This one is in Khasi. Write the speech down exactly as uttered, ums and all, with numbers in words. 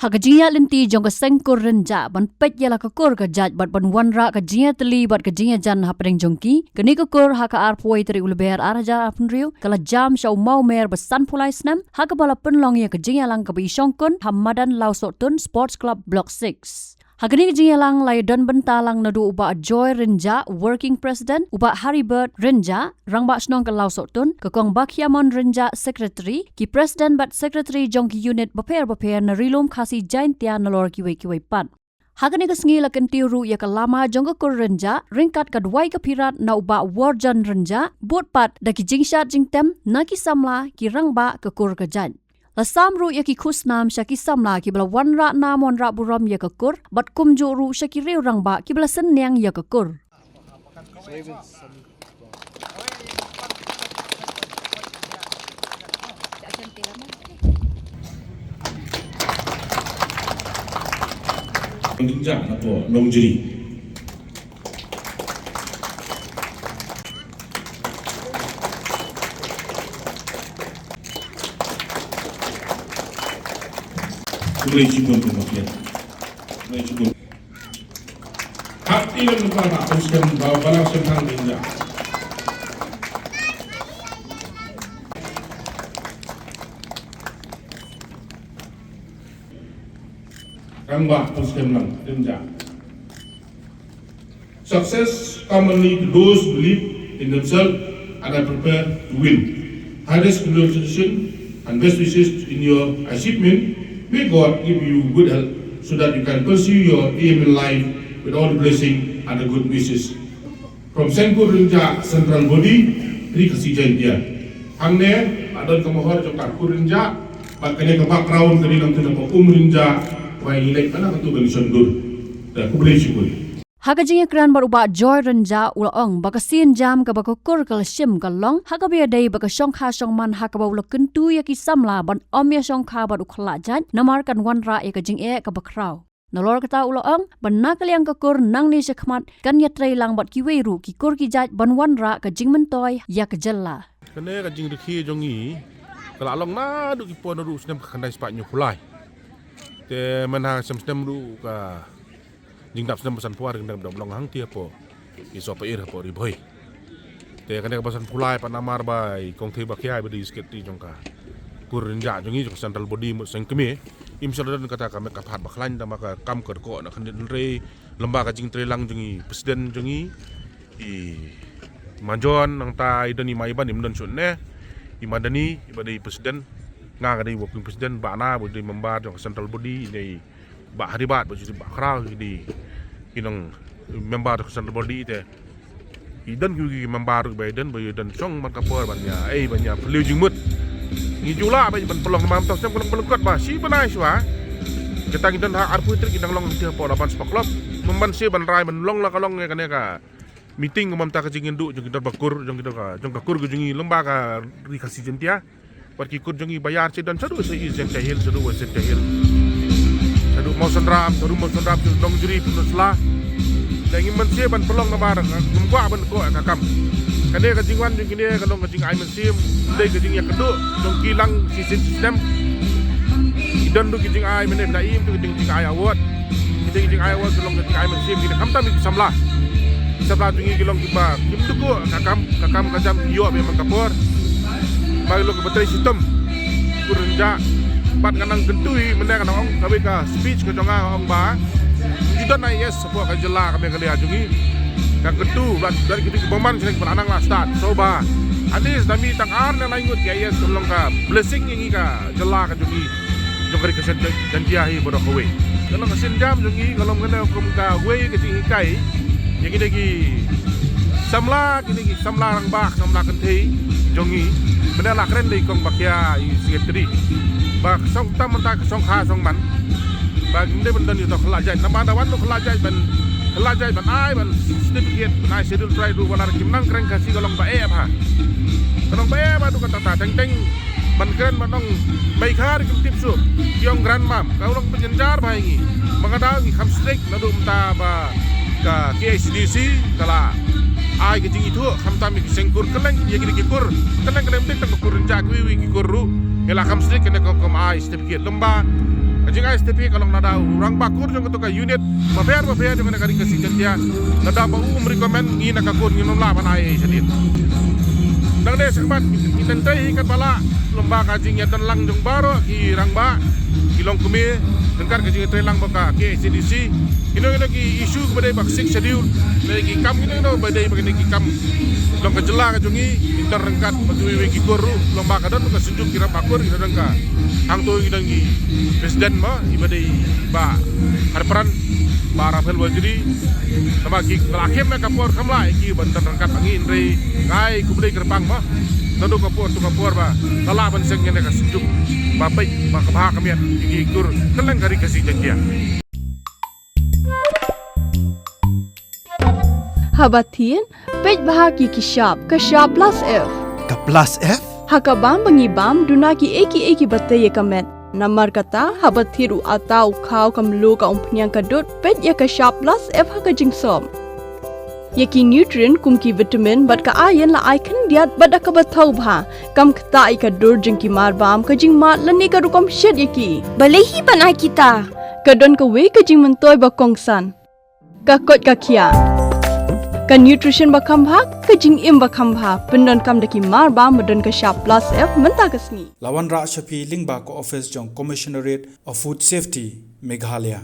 Ha ka jingïaid lynti jong ka seng kur Rynjah ban peit ïa la ka kur ka jait bad ban wanrah ka jingïatylli bad ka jingïajan hapdeng jong ki, kane ka kur ha ka arphew tarik u Lber ar hajar arphew hynriew ka la jam sha u mawmer ba sanphew lai snem ha kaba la pynlong ïa ka jingïalang kaba i shongkun ha madan Lawsohtun Sports Club Block six. Ha kane ka jingïalang la ïadon bynta lang naduh u Bah Joy Rynjah, Working President, u Bah Haribert Rynjah, Rangbah Shnong ka Lawsohtun, ka Kong Bakhiamon Rynjah, Secretary, ki President bad Secretary jong ki unit bapher bapher na Ri Lum Khasi Jaintia nalor kiwei kiwei pat. Ha kane ka sngi la kyntiew ruh ïa ka lama jong ka kur Rynjah ryngkat ka duwai ka phirat na u Bah Worjon Rynjah, bud pat da ki jingshad jingtem na ki samla ki rangbah ka kur ka jait. La sam ruh ïa ki khusnam sha ki samla kiba la wanrah nam wanrah burom ïa ka kur bad kumjuh ruh sha ki riew rangbah kiba la synñiang ïa ka kur. Nongjri. Khublei shibun, khublei shibun. Hap ti lem lupa ba pun skem ba bala skem hang Rynjah. Kang ba pun skem lang Rynjah. Success come only to those who believe in themselves and are prepared to win. Highest congratulations and best wishes in your achievement. May God give you good health so that you can pursue your aim in life with all the blessing and the good wishes. From Seng Kur Rynjah Central Body, Ri Khasi Jaintia. Hangne, adon ka mohor jong ka kur Rynjah, bad kane ka background kane nang tuna ka um Rynjah, wai ilek kana ka tu ban shondur. Da khublei shibun. Ha ka jingïakren bad u Bah Joy Rynjah u la ong ba ka sienjam kaba ka kur ka la shim ka long ha kaba ïadei bad ka shongkha shongman ha kaba u la kyntu ïa ki samla ban ym ïa shongkha bad u khlad jait namar kan wanrah ïa ka jingeh kaba khraw. Nalor kata u la ong ba na ka liang ka kur nangne shakhmat kan ïatrei lang bad kiwei ruh ki kur ki jait ban wanrah ka jingmyntoi ïa ka jylla. Kane ka jingrkhie jong ngi ka la long naduh ki por naduh snem khyndai spah hynñiew phew lai. Te mynha snem snem ruh ka jingdap snem ba sanphew ar ka dap long hangtei hapoh i Sohpyir hapoh Ri Bhoi. Te kane kaba sanphew lai pat namar ba i Kong Thei Bakhiah ba dei i secretary jong ka kur Rynjah jong ngi jong ka central body mut seng kmie. Im shym la don kata ka met ka phad ba khlaiñ tang ba ka kam ka dkoh na khyndiat hynrei lem bad ka jingtrei lang jong i president jong i, i Ma John, nangta i don i Ma Iban, im don shuh ne i Ma Dani iba dei president, nga ka dei working president, Bah Na ba dei member jong ka central body, i dei Bah Haribat ba ju dei Bah Khraw, i dei i nong member jong ka central body. Te i don ki, ki member ruh ba i don, ba i don shong man ka por ban ïa, eh, ban ïa phylliew jingmut. Ngi ju lah ba ban pynlong, namar mynta snem ka long ba lyngkot ba shi bnai shuwa. Kita ngi don ha arphew tarik ngi dang long hangtei hapoh Laban Sport Club. Mynban shi ban rai ban long la ka long ïa kane ka meeting, mynta ka jingïaduh jong ki dorbar kur jong ki dor ka, jong ka kur ka jong ngi lem bad ka Ri Khasi Jaintia. Bad ki kur jong ngi ba ïar, shi don shaduh sha East Jaintia Hills, shaduh West Jaintia Hills, shaduh Mawsynram, shaduh Mawsynram, shaduh Nongjri, Pynursla. Te ngi mynsiem ban pynlong namar ngam kwah ban koh ka kam. Kane ka jingwan jong kine ka long ka jingai mynsiem, dei ka jingïakynduh jong ki lang shisien shisnem. Ki don ruh ki jingai, mynne phi la ïohi ruh ki jingai award. Ki dei ki jingai award, ka long ka jingai mynsiem, kine khamtam ki samla. Ki samla jong ngi ki long kiba kim duh ka kam, ka kam ka jam ki ïoh bad man ka por. Ba ki long kiba trei shitom. Kur Rynjah. Bad nga nang kyntu hi mynne, nga nang ong kawei ka speech ka jong nga, nga ong ba ngi don I A S hapoh ka jylla ka Meghalaya jong ngi. Nga kyntu bad don kito ki bymman shisha kiba la nang la stad. So ba at least da mih tang ar ne lai ngut ki I A S kan long ka blessing ïa ngi ka jylla ka jong ngi. Jong ka Ri Khasi Jaintia hi baroh kawei. Ka long ka sienjam jong ngi, ka long kane kum kawei ka jinghikai ïa kine ki samla, kine ki samla rangbah, samla kynthei jong ngi. Mynne la kren da i Kong Bakhiah, i secretary, ba ka shong tam mynta ka shongkha shongman. Ba kim dei ban don ïa uto u khlad jait, namar da wan u khlad jait ban, khlad jait ban ai ban certificate, ban ai Scheduled Tribe ruh, wat la kim nang kren Khasi, ka long ba eh bha. Ka long ba eh bha haduh katta katta, teng teng ban kren ban ong Meikha ruh kim tip shuh, ki ong grandmam, ka long pynjynjar bha ïa ngi. Ma nga da ngi kham strict naduh mynta ba ka K I C D C ka la ai ka jingithuh khamtam ïa ki seng kur, kylleng ïa kine ki kur, kylleng kylleng, ym dei tang ka kur Rynjah, kiwei kiwei ki kur ruh ngi la kham strict, kane ka kum ai certificate lem bad Ka jing-ai S T P ka long lada u rangbah kur jong kato ka unit bapher bapher jong kane ka Ri Khasi Jaiñtia, lada ba u um recommend, ngi na ka kur ngim lah ban ai ei sha dien. Dang dei sngewbha ngi tyntai hi katba lah lem bad ka jingïadon lang jong baroh ki rangbah, ki longkmie ryngkat ka jingïatreilang bad ka K H A D C. Kino kino ki issue kiba dei bad ka Sixth Schedule, ne ki kam kino kino ba dei bad kine ki kam jong ka jylla ka jong ngi, ngi don ryngkat bad kiwei kiwei ki kur ruh, lem bad ka don ka Synjuk ki rangbah kur, ki don ka hangto ki don ki president mo, iba dei Bah Hynñiewtrep, Bah Raphael Warjri. Namar ki la kham ka por kham lah ïa ki ban don ryngkat bad ngi, hynrei nga ai khublei kyrpang mo. Naduh ka por to ka por ba nga lah ban seng ïa ka Synjuk ba peit ba ka bha ka miat ïa ki kur kylleng ka Ri Khasi Jaiñtia. Haba thied, peit bha ki ki shap, ka shap plus F. Ka plus F? Ha ka bam ba ngi bam, duna kiei kiei kiba tei ïa ka met. Namar kata, haba thied u atta, u khaw, ka mluh, ka umphniang, ka dud, peit ïa ka shap plus F ha ka jingsop. Ïa ki nutrient kum ki vitamin bad ka iron la ai khyndiat bad da kaba thaw bha. Kam ktah ïa ka dur jong ki mar bam, ka jingmad lane ka rukom shet ïa ki. Balei hi ban ai kita? Ka don kawei ka jingmyntoi ba kongsan. Ka koit ka khiah. Ka nutrition ba kham bha, ka jingim ba kham bha. Pyndonkam da ki mar bam ba don ka shap plus F mynta ka sngi. La wanrah sha phi lyngba ka office jong Commissionerate of Food Safety, Meghalaya.